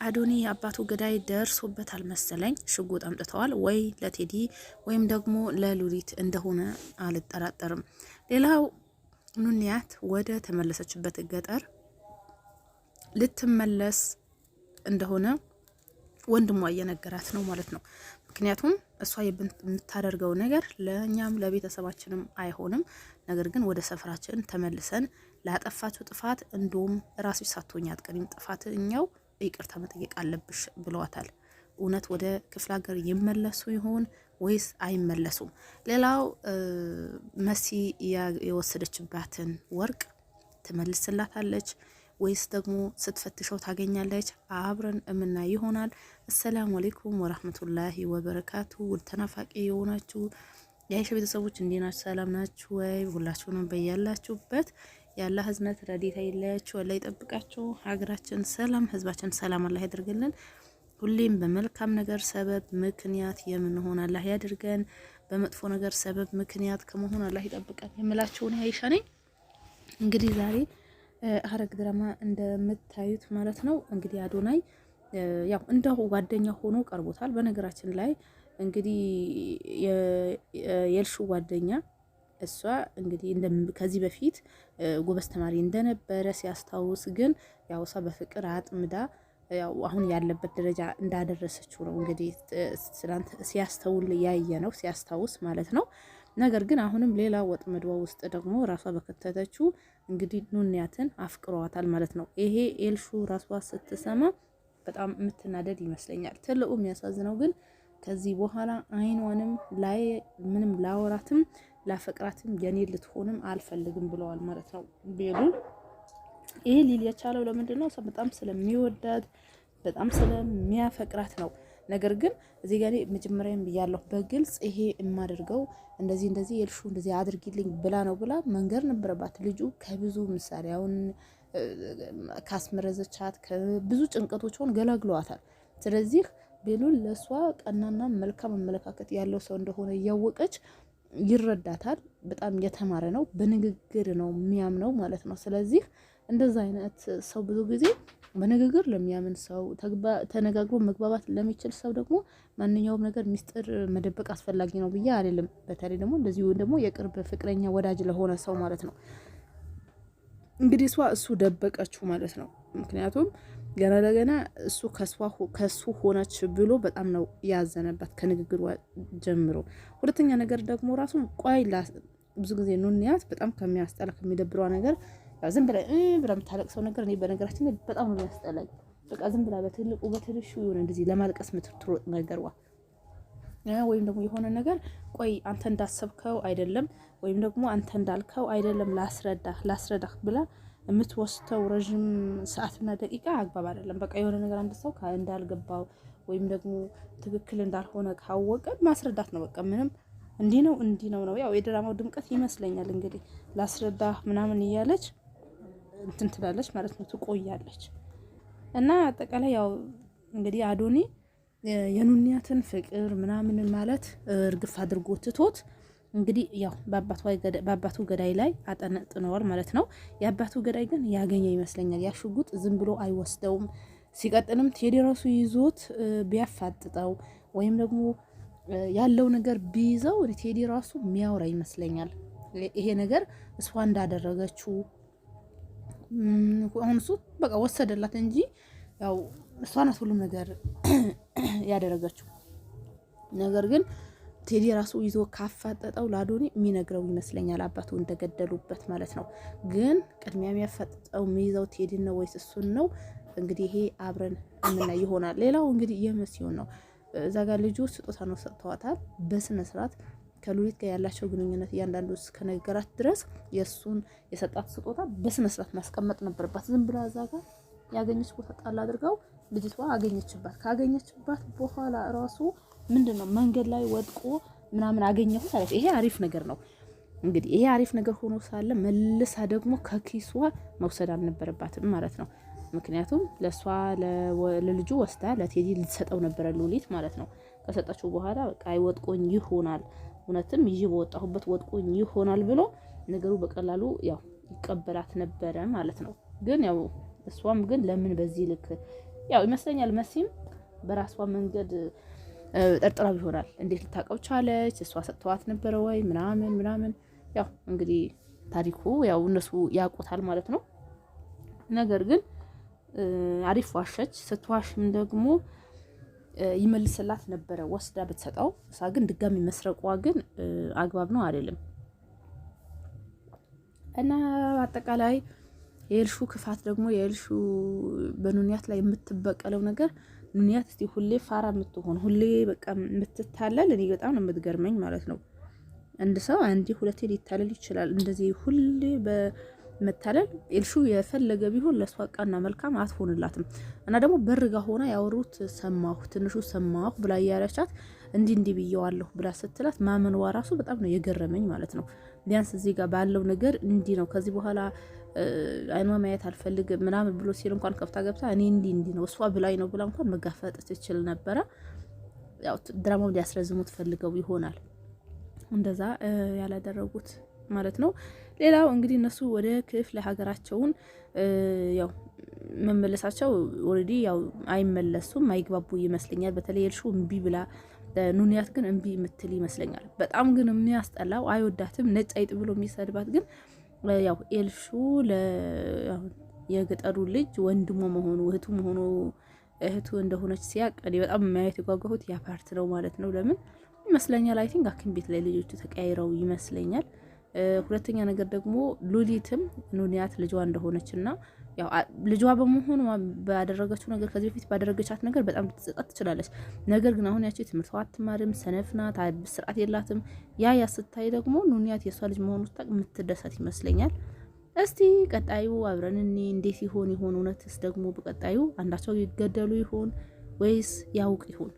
አዶኒ የአባቱ ገዳይ ደርሶበታል መሰለኝ። ሽጉጥ አምጥተዋል ወይ ለቴዲ ወይም ደግሞ ለሉሊት እንደሆነ አልጠራጠርም። ሌላው ኑንያት ወደ ተመለሰችበት ገጠር ልትመለስ እንደሆነ ወንድሟ እየነገራት ነው ማለት ነው። ምክንያቱም እሷ የምታደርገው ነገር ለእኛም ለቤተሰባችንም አይሆንም። ነገር ግን ወደ ሰፈራችን ተመልሰን ላጠፋችው ጥፋት እንዲሁም ራስሽ ሳትሆኝ አትቀሪም፣ ጥፋተኛው ይቅርታ መጠየቅ አለብሽ ብለዋታል። እውነት ወደ ክፍለ ሀገር ይመለሱ ይሆን ወይስ አይመለሱም? ሌላው መሲ የወሰደችባትን ወርቅ ትመልስላታለች ወይስ ደግሞ ስትፈትሸው ታገኛለች? አብረን እምናይ ይሆናል። አሰላሙ አሌይኩም ወራህመቱላሂ ወበረካቱ። ውድ ተናፋቂ የሆናችሁ የአይሻ ቤተሰቦች እንዴት ናችሁ? ሰላም ናችሁ ወይ? ሁላችሁንም በያላችሁበት ያለ ህዝነት ረድኤት አይለያችሁ፣ አላህ ይጠብቃችሁ። ሀገራችን ሰላም፣ ህዝባችን ሰላም አላህ ያደርግልን። ሁሌም በመልካም ነገር ሰበብ ምክንያት የምንሆን አላህ ያድርገን። በመጥፎ ነገር ሰበብ ምክንያት ከመሆን አላህ ይጠብቀን የምላችሁን አይሻ ነኝ። እንግዲህ ዛሬ ሐረግ ድራማ እንደምታዩት ማለት ነው እንግዲህ አዶናይ ያው እንደው ጓደኛ ሆኖ ቀርቦታል። በነገራችን ላይ እንግዲህ የልሹ ጓደኛ እሷ እንግዲህ ከዚህ በፊት ጎበዝ ተማሪ እንደነበረ ሲያስታውስ፣ ግን ያው እሷ በፍቅር አጥምዳ ያው አሁን ያለበት ደረጃ እንዳደረሰችው ነው እንግዲህ ትናንት ሲያስተውል ያየ ነው ሲያስታውስ ማለት ነው። ነገር ግን አሁንም ሌላ ወጥመድዋ ውስጥ ደግሞ ራሷ በከተተችው እንግዲህ ኑንያትን አፍቅሯታል ማለት ነው። ይሄ ኤልሹ ራሷ ስትሰማ በጣም የምትናደድ ይመስለኛል። ትልቁ የሚያሳዝነው ግን ከዚህ በኋላ አይኗንም ላይ ምንም ላወራትም ላፈቅራትም የኔ ልትሆንም አልፈልግም ብለዋል ማለት ነው ቤሉል። ይሄ ሊል የቻለው ለምንድን ነው? በጣም ስለሚወዳት በጣም ስለሚያፈቅራት ነው። ነገር ግን እዚህ ጋር መጀመሪያም ብያለሁ በግልጽ ይሄ የማደርገው እንደዚህ እንደዚህ የልሹ እንደዚህ አድርጊልኝ ብላ ነው ብላ መንገር ነበረባት። ልጁ ከብዙ ምሳሌ አሁን ካስመረዘቻት ከብዙ ጭንቀቶች ሆን ገላግለዋታል። ስለዚህ ቤሉል ለእሷ ቀናና መልካም አመለካከት ያለው ሰው እንደሆነ እያወቀች ይረዳታል። በጣም የተማረ ነው፣ በንግግር ነው የሚያምነው ማለት ነው። ስለዚህ እንደዛ አይነት ሰው ብዙ ጊዜ በንግግር ለሚያምን ሰው፣ ተነጋግሮ መግባባት ለሚችል ሰው ደግሞ ማንኛውም ነገር ሚስጥር መደበቅ አስፈላጊ ነው ብዬ አይደለም። በተለይ ደግሞ እንደዚሁ ደግሞ የቅርብ ፍቅረኛ ወዳጅ ለሆነ ሰው ማለት ነው። እንግዲህ እሷ እሱ ደበቀችው ማለት ነው። ምክንያቱም ገና ለገና እሱ ከሱ ሆነች ብሎ በጣም ነው ያዘነባት ከንግግሯ ጀምሮ። ሁለተኛ ነገር ደግሞ ራሱ ቆይ ብዙ ጊዜ ኑንያት በጣም ከሚያስጠላ ከሚደብሯ ነገር ዝም ብላ ብላ የምታለቅሰው ነገር እኔ በነገራችን ላይ በጣም ነው የሚያስጠላኝ። በቃ ዝም ብላ በትልቁ በትንሹ የሆነ እንደዚህ ለማልቀስ የምትሮጥ ነገርዋ ወይም ደግሞ የሆነ ነገር ቆይ አንተ እንዳሰብከው አይደለም ወይም ደግሞ አንተ እንዳልከው አይደለም ላስረዳህ ላስረዳህ ብላ የምትወስደው ረዥም ሰዓትና ደቂቃ አግባብ አይደለም። በቃ የሆነ ነገር አንድ ሰው እንዳልገባው ወይም ደግሞ ትክክል እንዳልሆነ ካወቀ ማስረዳት ነው። በቃ ምንም እንዲህ ነው እንዲህ ነው ነው ያው የድራማው ድምቀት ይመስለኛል። እንግዲህ ላስረዳህ ምናምን እያለች እንትን ትላለች ማለት ነው፣ ትቆያለች። እና አጠቃላይ ያው እንግዲህ አዶኒ የኑንያትን ፍቅር ምናምን ማለት እርግፍ አድርጎ ትቶት እንግዲህ ያው በአባቱ ገዳይ ላይ አጠነጥነዋል ማለት ነው። የአባቱ ገዳይ ግን ያገኘ ይመስለኛል። ያ ሽጉጥ ዝም ብሎ አይወስደውም። ሲቀጥልም ቴዲ ራሱ ይዞት ቢያፋጥጠው ወይም ደግሞ ያለው ነገር ቢይዘው ቴዲ ራሱ የሚያወራ ይመስለኛል። ይሄ ነገር እሷ እንዳደረገችው አሁን እሱ በቃ ወሰደላት እንጂ ያው እሷ ናት ሁሉም ነገር ያደረገችው። ነገር ግን ቴዲ ራሱ ይዞ ካፋጠጠው ለአዶኒ የሚነግረው ይመስለኛል አባቱ እንደገደሉበት ማለት ነው። ግን ቅድሚያ የሚያፋጥጠው የሚይዘው ቴዲን ነው ወይስ እሱን ነው? እንግዲህ ይሄ አብረን የምናይ ይሆናል። ሌላው እንግዲህ የመሲሆን ነው። እዛ ጋር ልጁ ስጦታ ነው ሰጥተዋታል በስነ ስርዓት ከሉሊት ጋር ያላቸው ግንኙነት እያንዳንዱ እስከነገራት ድረስ የእሱን የሰጣት ስጦታ በስነ ስርዓት ማስቀመጥ ነበረባት። ዝም ብላ እዛ ጋር ያገኘች ቦታ ጣል አድርገው ልጅቷ አገኘችባት። ካገኘችባት በኋላ ራሱ ምንድን ነው መንገድ ላይ ወድቆ ምናምን አገኘሁት አለች። ይሄ አሪፍ ነገር ነው። እንግዲህ ይሄ አሪፍ ነገር ሆኖ ሳለ መልሳ ደግሞ ከኪሷ መውሰድ አልነበረባትም ማለት ነው። ምክንያቱም ለእሷ ለልጁ ወስዳ ለቴዲ ልትሰጠው ነበረ ሉሊት ማለት ነው። ከሰጠችው በኋላ በቃ ወድቆኝ ይሆናል እውነትም ይዤ በወጣሁበት ወድቆኝ ይሆናል ብሎ ነገሩ በቀላሉ ያው ይቀበላት ነበረ ማለት ነው። ግን ያው እሷም ግን ለምን በዚህ ልክ ያው ይመስለኛል መሲም በራሷ መንገድ ጠርጥራው ይሆናል። እንዴት ልታውቀው ቻለች? እሷ ሰጥተዋት ነበረ ወይ ምናምን ምናምን። ያው እንግዲህ ታሪኩ ያው እነሱ ያውቁታል ማለት ነው። ነገር ግን አሪፍ ዋሸች። ስትዋሽም ደግሞ ይመልስላት ነበረ ወስዳ ብትሰጠው። እሷ ግን ድጋሚ መስረቋ ግን አግባብ ነው አይደለም። እና አጠቃላይ የኤልሹ ክፋት ደግሞ የኤልሹ በኑንያት ላይ የምትበቀለው ነገር፣ ኑንያት እስቲ ሁሌ ፋራ የምትሆን፣ ሁሌ በቃ የምትታለል፣ እኔ በጣም ነው የምትገርመኝ ማለት ነው። አንድ ሰው አንዴ ሁለቴ ሊታለል ይችላል። እንደዚህ ሁሌ በመታለል ኤልሹ የፈለገ ቢሆን ለእሷ ቀና መልካም አትሆንላትም። እና ደግሞ በርጋ ሆና ያወሩት ሰማሁ ትንሹ ሰማሁ ብላ እያለቻት እንዲህ እንዲህ ብየዋለሁ ብላ ስትላት ማመንዋ ራሱ በጣም ነው የገረመኝ ማለት ነው። ቢያንስ እዚህ ጋር ባለው ነገር እንዲህ ነው፣ ከዚህ በኋላ አይኗ ማየት አልፈልግም ምናምን ብሎ ሲል እንኳን ከፍታ ገብታ እኔ እንዲህ እንዲህ ነው እሷ ብላኝ ነው ብላ እንኳን መጋፈጥ ትችል ነበረ። ያው ድራማው ሊያስረዝሙት ፈልገው ይሆናል እንደዛ ያላደረጉት ማለት ነው። ሌላው እንግዲህ እነሱ ወደ ክፍለ ሀገራቸውን ያው መመለሳቸው already ያው አይመለሱም፣ አይግባቡ ይመስለኛል። በተለይ ኤልሹ እምቢ ብላ ኑንያት ግን እምቢ የምትል ይመስለኛል። በጣም ግን የሚያስጠላው አይወዳትም፣ ነጭ አይጥ ብሎ የሚሰድባት ግን ያው ኤልሹ የገጠሩ ልጅ ወንድሞ መሆኑ እህቱ መሆኑ እህቱ እንደሆነች ሲያቅ እኔ በጣም ማየት የጓጓሁት ያ part ነው ማለት ነው። ለምን ይመስለኛል I think ሐኪም ቤት ላይ ልጆቹ ተቀያይረው ይመስለኛል። ሁለተኛ ነገር ደግሞ ሉሊትም ኑንያት ልጇ እንደሆነች እና ያው ልጇ በመሆኑ ባደረገችው ነገር፣ ከዚህ በፊት ባደረገቻት ነገር በጣም ልትጸጸት ትችላለች። ነገር ግን አሁን ያቺ ትምህርቷ አትማርም፣ ሰነፍ ናት፣ ስርዓት የላትም። ያ ያ ስታይ ደግሞ ኑንያት የእሷ ልጅ መሆኑ ስታውቅ የምትደሰት ይመስለኛል። እስቲ ቀጣዩ አብረን እኔ እንዴት ይሆን ይሆን? እውነትስ ደግሞ በቀጣዩ አንዳቸው ይገደሉ ይሆን ወይስ ያውቅ ይሆን?